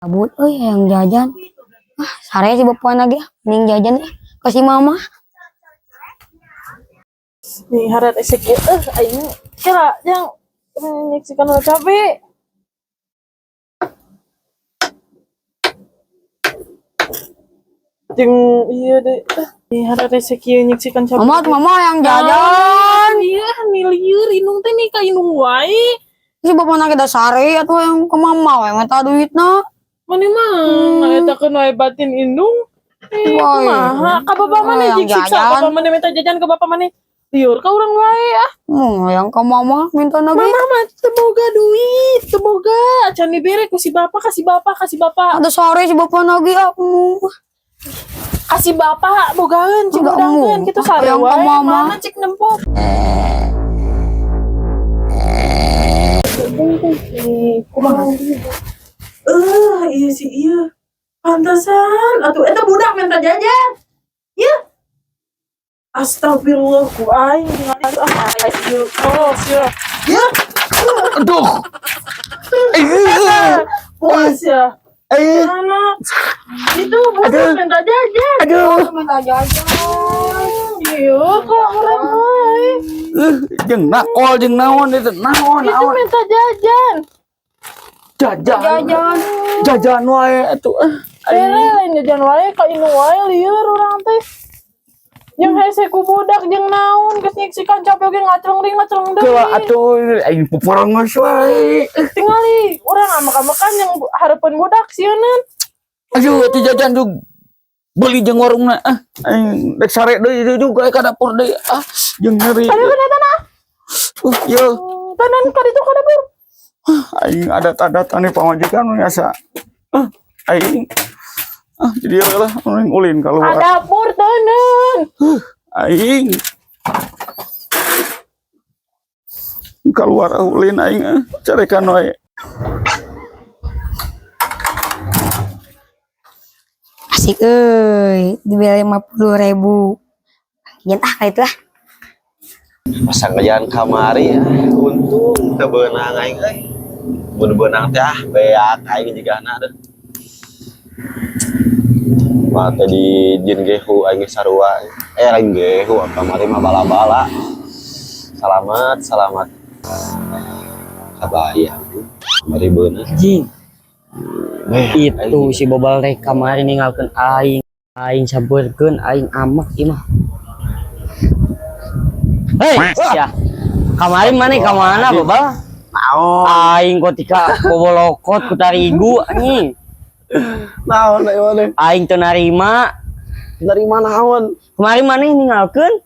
Kabut euy, hayang jajan. Ah, sare si bapak lagi ah. Mending jajan ya ke si mama. Nih harat esek ieu aing kira yang nyaksikan ulah cabe. Jeung ieu deh. Nih harat esek ieu nyaksikan cabe. Mama, mama yang jajan. Iya, nih lieur indung teh nih ka indung wae. Si bapak lagi dah sare atuh yang ke mama we minta duitna. Mana mah ngaetakeun wae batin indung. Eh, Wah, kumaha? Ka bapak mana yang jik siksa jajan. Bapak mana minta jajan ke bapak mana? Lieur ka urang wae ah. Yang ke mama minta lagi. Mama mah teu boga duit, teu boga. Can dibere ku si bapak, kasih bapak, kasih bapak. Ada sare si bapak lagi ah. Kasih bapak bogaeun cik Enggak udangkeun mau. kitu sare Yang ke wae. mama. Mana cik nempo. Kumaha? Iya sih iya. Pantesan atuh eta budak minta jajan. Ya. Astagfirullah ku aing tinggal ah aing oh sia. Ya, Aduh. puas ya. Eh, Mana? Itu budak Aduh. minta jajan. Aduh. Minta jajan. Iya, kok urang wae. Jeung nakol jeung naon itu naon Itu naon. minta jajan. Jajan. Jajan. Jajan wae atuh. Ah. Kere lain jajan wae ka indung wae lieur urang teh. Jeung hese ku budak jeung naon geus nyiksikan cabe oge ngacleng deui ngacleng deui. Coba atuh aing poporonges wae. Tingali urang amek-amekan yang hareupeun budak sieuneun. Aduh, atuh jajan tuh beli jeung warungna ah. Aing rek sare deui deui juga ka dapur deui ah. Jeung nyeri. Ada kan eta nah. Yo, Tanan ka ditu ka dapur. Aing adat-adatan nih pamajikan biasa. Ah, aing ah jadi lah aing ulin Ka keluar. dapur teuneun. Aing keluar ulin aing ah. Carekan wae. Asik euy, dibeli 50.000. Jajan ah kayak itu ah. Masa ngejalan kamari ah, untung teu beunang aing euy. Mun beunang teh ah beak aing jigana deh. Mah teh di jin gehu aing geus sarua. Eh lain gehu kamari mah bala-bala. Salamat, salamat. Kabayang kamari beunang. Anjing, Eh, itu si bobal teh kamari ninggalkeun aing. Aing sampeurkeun aing amek ieu mah. Hei, sia. Kamari mana ka mana bobal? Naon? Aing kok tika bobolokot ku tarigu anjing. Naon euy maneh? Aing teu narima. Dari mana naon? Kamari mana ninggalkeun?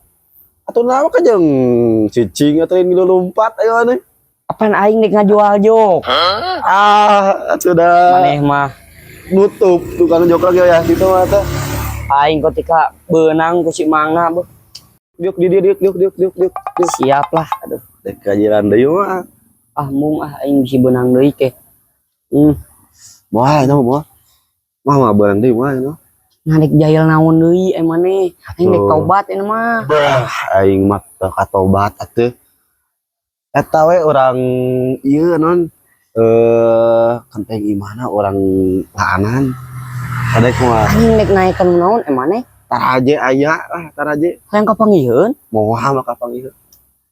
Atuh naon ka jeung cicing atuh yang lompat euy maneh. Apaan aing nek ngajual jok? Ah, atuh dah. Maneh mah Nutup tukang jok lagi ya gitu mah teh. Aing kok tika beunang ku si Mangga beuh. Diuk di dieu diuk diuk diuk diuk diuk. Siap lah aduh. Dek kajiran deui mah. Ah mung ah aing bisi beunang deui ke. Moal eta mah moal. Mah mah beunang deui moal eta. Nah dek jahil naon deui eh maneh. Aing dek Atuh. tobat ini mah. Aing mah teu katobat atuh. Eta we urang ieu non kenteng imahna urang laanan. Kadek mah Aing dek naekeun naon eh maneh. Taraje aya lah taraje. Hayang kapanggihkeun? Moal mah kapanggih.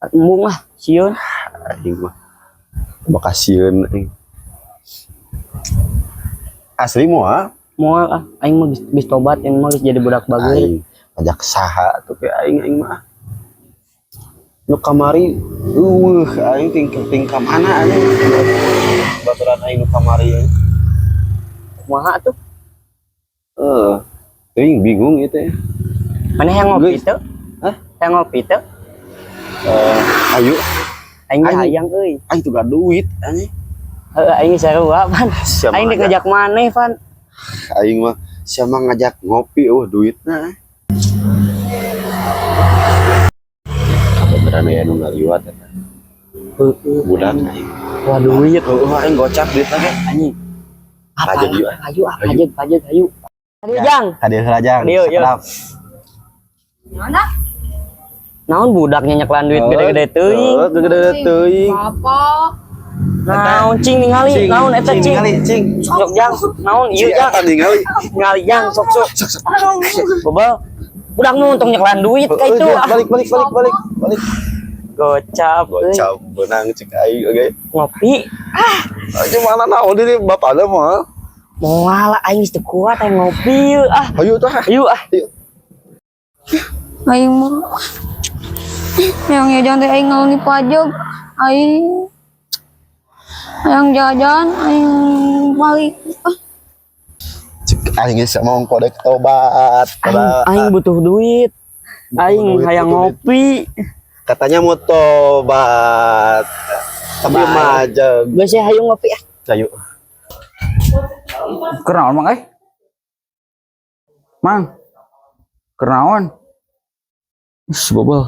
Embung lah sieun. Aing mah bakal sieun aing. Asli moal. Moal ah aing mah geus tobat aing mah geus jadi budak bager. Aing pajak saha tuh ke aing aing mah. Nu kamari eueuh aing tingkah mana aing. Baturan aing nu kamari aing. Kumaha tuh? Eh, aing bingung ieu teh. Maneh yang ngopi Geus. teu? Hah? Hayang ngopi teu? Eh, ayo Aing ge Aing. hayang euy. Aing tuh gak duit anjing. Heuh aing sarua pan. Siapa Aing dek ngajak maneh pan. Aing mah siapa ngajak ngopi eueuh duitna. Kebeneran aya nu ngaliwat eta. Heueuh. Budak aing. Wah duit Heueuh aing gocap duitna ge. anjing. Apa? Pajak yuk, Ayo ah pajak pajak ayo. Ayo Jang. Ka dieu heula Jang. Ka dieu, yeuh. Sakedap. Mana? Naon budak nyeklan duit gede-gede teuing. Heueuh, gede-gede teuing. Bapak. Naon, cing, ningali naon eta, cing? Ningali, cing. Sok, jang, naon ieu, Cing, jang? eta ningali. Ningali, jang, sok, sok. Bebel. Budak nu untung nyekelan duit ka itu. Eh, balik, balik, balik, balik, balik. Gocap euy. Gocap benang cek aing oke. Ngopi. Aja mana naon ini bapaknya mah. Moal, aing geus teu kuat aing ngopi yeuh, ah. Ayo tah. Ayo ah. Aing mah yang jajan teh aing ngaluni pajak, aing yang jajan aing balik ah. Cek aing geus mau kodek tobat. Aing, aing butuh duit. Aing duit, hayang butuh duit. ngopi. Katanya mau tobat. Tapi majeg. Geus ya, hayang ngopi ah. Ayo. Kenaon, Mang, eh? Mang. Kenaon? Ih, bobol.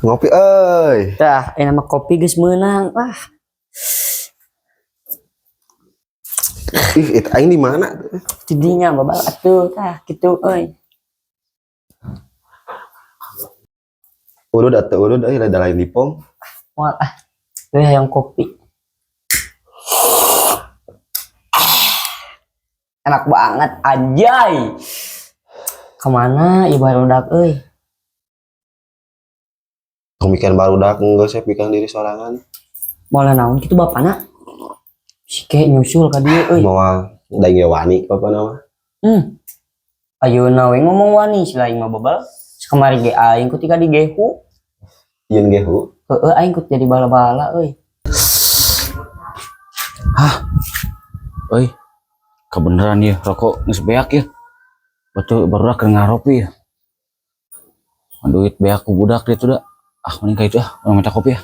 Ngopi euy. Tah, aing mah kopi geus meunang. Ah, Ih, itu aing di mana? Tidinya babal atuh, tah kitu euy. Urut atuh, urut euy, da lain dipong. Moal ah. Euy, hayang kopi. Enak banget anjay. Kemana ieu barudak euy? Pemikiran barudak geus saya pikiran diri sorangan. Moal naon kitu bapana? Si ke nyusul ka dieu euy. Moal da ge wani bapana mah. Ayeuna we ngomong wani, si lain mah babal. Kamari ge aing ku tika digehu. Yeun gehu. Heeh, aing ku jadi bala-bala euy. Euy. Kebeneran ya, rokok geus beak ya. Betul, baru keur ngaropi ya. Duit beak ku budak dia tuh dah. Ah, mending ka itu ah, urang minta kopi ya.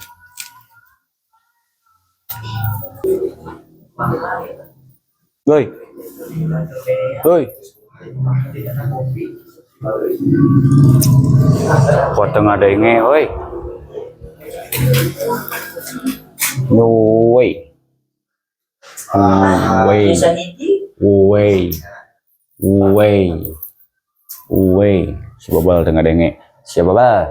Woi. Woi. Kuat tengah denge, woi. Woi. Woi. Woi. Woi. Woi. Si babal tengah denge. Si babal.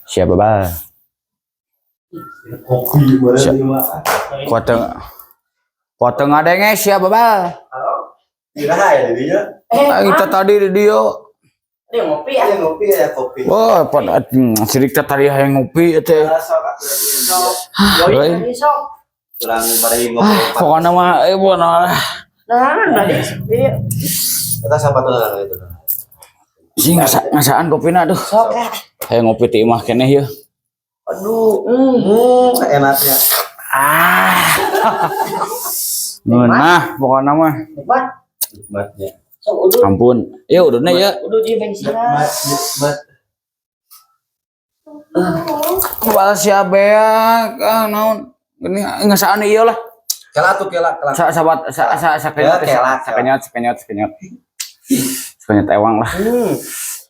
Si babal. Kopi Kuat tengah. Kuat tengah denge si babal. Iraha ya dinya. Ah, kita tadi di dia. Dia ngopi ah. Ngopi ya kopi. Wah, pada sirik teh tadi hayang ngopi teh. Euy. Sok. Kurang bari ngobrol. Pokoknya mah eh bukan lah. Nah, tadi iya. Eta sapatuna itu. Sih ngasaan kopina aduh. Sok ah. Hayang ngopi ti imah keneh yeuh. Aduh, Enaknya. Ah. Ngeunah pokoknya mah. Nikmat. Nikmatnya. Sok udud. Ampun. Ya udahnya ya. Udud di bensin. Nikmat, nikmat. Balas si beak ah naon. Ini ngasaan ieu lah. Kela tuh kela, kela. Sa sabat sa sa sakenyot Ya, kelak, sakenyot sakenyot sakenyot. Sakenyot ewang lah.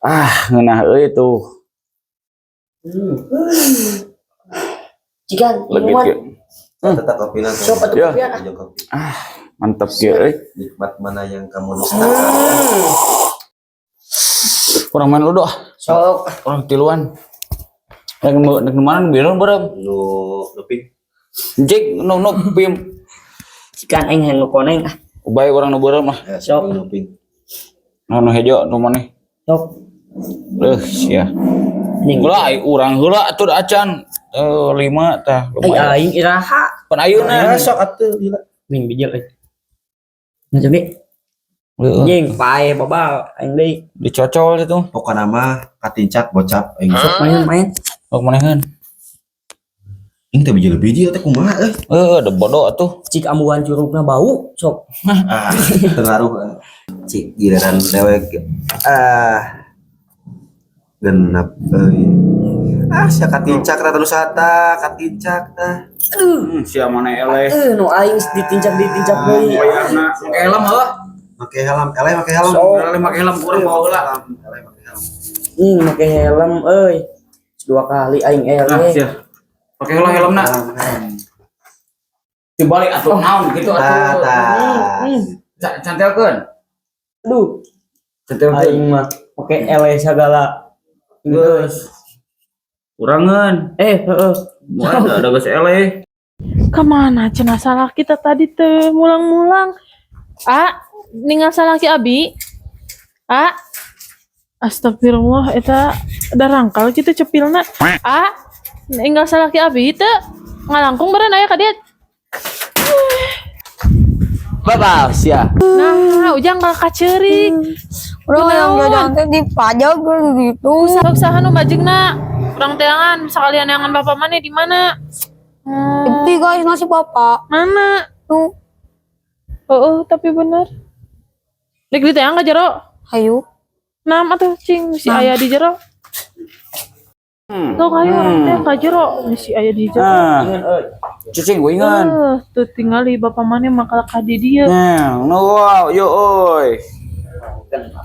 Ah, ngeunah euy tuh. Jika Legit minuman kieu. Tetap kopi nanti. Sok atuh Ya. kopian ah. Jeung kopi. Mantep kieu euy. Nikmat mana yang kamu dustakan? Kurang main ludo ah. Sok. Orang tiluan. Rek nu rek nu mana nu biru beureum. Nu lebih Jik nu nu pim. Cikan aing hayang nu koneng ah. Bae urang nu beureum lah. Ya, Sok. nu pink. Nu nu hejo nu maneh. Sok. Leuh sia. Ning. Heula ai urang heula atuh da acan. Eh lima tah Ai lumayan. aing iraha. Pan ayeuna. Ya, sok atuh gila. Ning bijil euy. Nah, jadi Heueuh. jeung pae babal aing deui. Dicocol itu. Pokokna mah katincak bocap aing. Sok main-main. Oh manehan. Aing teh bijil-bijil teh kumaha euy. Heueuh da bodo atuh. Cik ambuan curugna bau sok. Ah, tengaruh. Cik giliran dewek ah genep euy. Ah, sia katincak rata nu sata, katincak tah. Sia mana eleh. Eh nu aing ditincak-ditincak deui. Bayarna make helm heuh. Make helm, eleh make helm. Eleh make helm urang bawa heula. Eleh make helm. Make helm euy. Dua kali aing Nah, eleh. sia. Pake heula helmna. Dibalik atuh naon gitu Tah, atuh. tah. Cantelkeun. Aduh, Cantelkeun. aing mah make eleh sagala. Geus. Kurangan. Eh, heeh. Moal ada geus eleh. Kemana cenah salah kita tadi teh mulang-mulang. Ah, ningal salaki abi. Ah. Astagfirullah, eta da rangkal kitu cepilna. Ah, ninggal salaki abi teu ngalangkung beureun aya ka dieu. Babal sia. Nah, Ujang ka kaceurik. Urang yang jajan teh dipajak gitu. Sok saha nu majengna? Urang teangan sakalian neangan bapak mana di mana? Itu guys nasi bapak. Mana? Tuh, Oh, tapi bener. Dek diteang ka jero. hayu. Nam atuh cing si aya di jero. Tuh kayu urang teh ka jero si aya di jero. Nah. Cicing uingan. Eh, tuh tingali bapak mana makal ka di dieu. Nah, no wow, yo oi.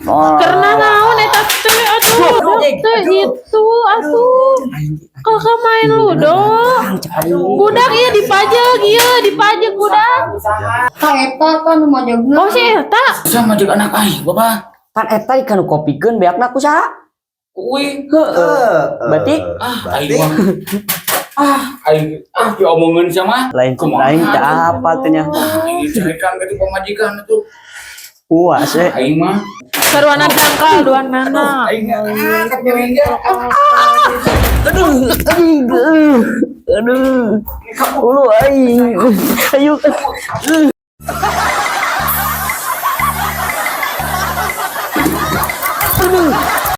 Oh. Karena naon eta teh atuh. Teh itu atuh. Kakak main ludo. Budak ieu dipajak ieu dipajak budak. Ka eta kan nu majegna. Oh si eta. Sama jeung anak aing, Bapak. Pan eta ikan kopikeun beakna ku saha? Uing. Heeh. Berarti Ah, aing mah. Ah, aing ah diomongin sama lain Kumaha lain teh tuh? apa teh nya? Aing dicarekan ke pamajikan itu. Puas eh. Aing mah. Sarwana dangkal duanana. Aing ah kapiringnya. Aduh, aduh, aduh. Ulu aing. Ayo.